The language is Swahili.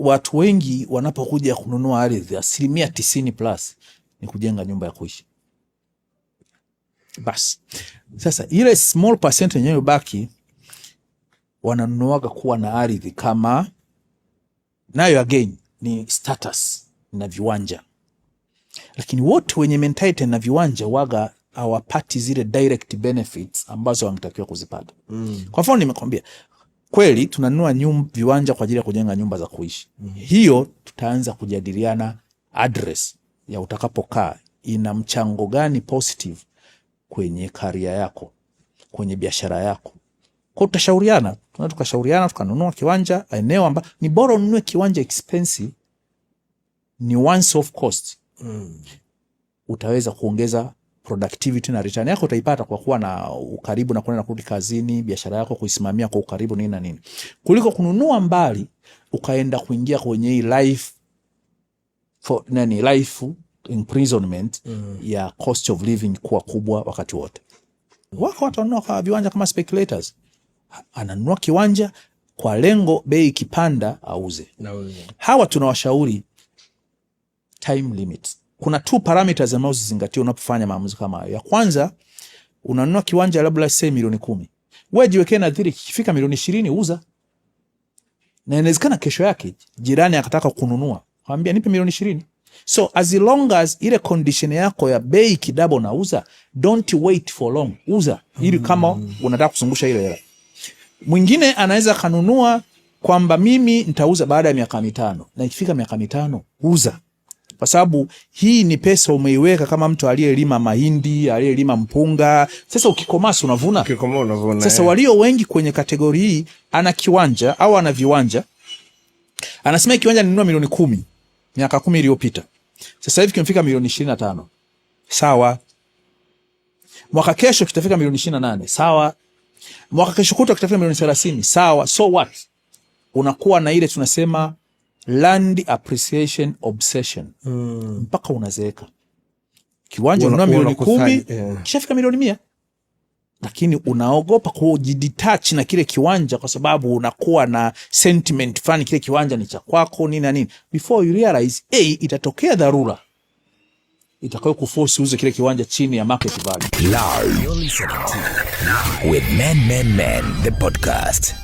Watu wengi wanapokuja kununua ardhi, 90% plus ni kujenga nyumba ya kuishi. Basi sasa ile small percent yenyewe baki wananunuaga kuwa na ardhi kama nayo again ni status na viwanja, lakini wote wenye mentality na viwanja waga hawapati zile direct benefits ambazo wangetakiwa kuzipata. Kwa mfano nimekwambia kweli tunanunua viwanja kwa ajili ya kujenga nyumba za kuishi. Hiyo tutaanza kujadiliana address ya utakapokaa ina mchango gani positive kwenye career yako, kwenye biashara yako. Kwa tutashauriana, tunaweza tukashauriana tukanunua kiwanja eneo amba ni bora ununue kiwanja expensive, ni once off cost. Utaweza kuongeza productivity na return yako utaipata kwa kuwa na ukaribu na kwenda na kurudi kazini, biashara yako kuisimamia kwa ukaribu, nini na nini, kuliko kununua mbali ukaenda kuingia kwenye hii life for, nani, life imprisonment ya cost of living kuwa kubwa wakati wote. Wako watu wanunua kwa viwanja kama speculators, ananunua kiwanja kwa lengo bei ikipanda auze. Hawa tunawashauri time limit. Kuna two parameters ambazo zizingatie unapofanya maamuzi kama hayo. Ya kwanza, unanunua kiwanja labda say milioni 10, wewe jiwekee nadhiri, kikifika milioni 20 uza, na inawezekana kesho yake jirani akataka kununua, mwambia nipe milioni 20. So as long as ile condition yako ya bei kidouble nauza, don't wait for long, uza ili kama unataka kuzungusha ile hela. Mwingine anaweza kanunua kwamba mimi nitauza baada ya miaka 5, na ikifika miaka 5 uza, kwa sababu hii ni pesa umeiweka kama mtu aliyelima mahindi, aliyelima mpunga. Sasa ukikomaa si unavuna. Ukikomaa unavuna. Sasa walio wengi kwenye category hii ana kiwanja au ana viwanja, anasema hii kiwanja ninunua milioni 10 miaka 10 iliyopita, sasa hivi kimefika milioni 25, sawa. Mwaka kesho kitafika milioni 28, sawa. Mwaka kesho kutwa kitafika milioni 30, sawa. So what? Unakuwa na ile tunasema land appreciation obsession mpaka unazeeka. Kiwanja ununua milioni 10, kishafika milioni 100, lakini unaogopa kujidetach na kile kiwanja kwa sababu unakuwa na sentiment fulani, kile kiwanja ni cha kwako, nini na nini. Before you realize, a itatokea dharura itakayo kuforce uze kile kiwanja chini ya market value. Live. You're listening to With Men, Men, Men, the podcast.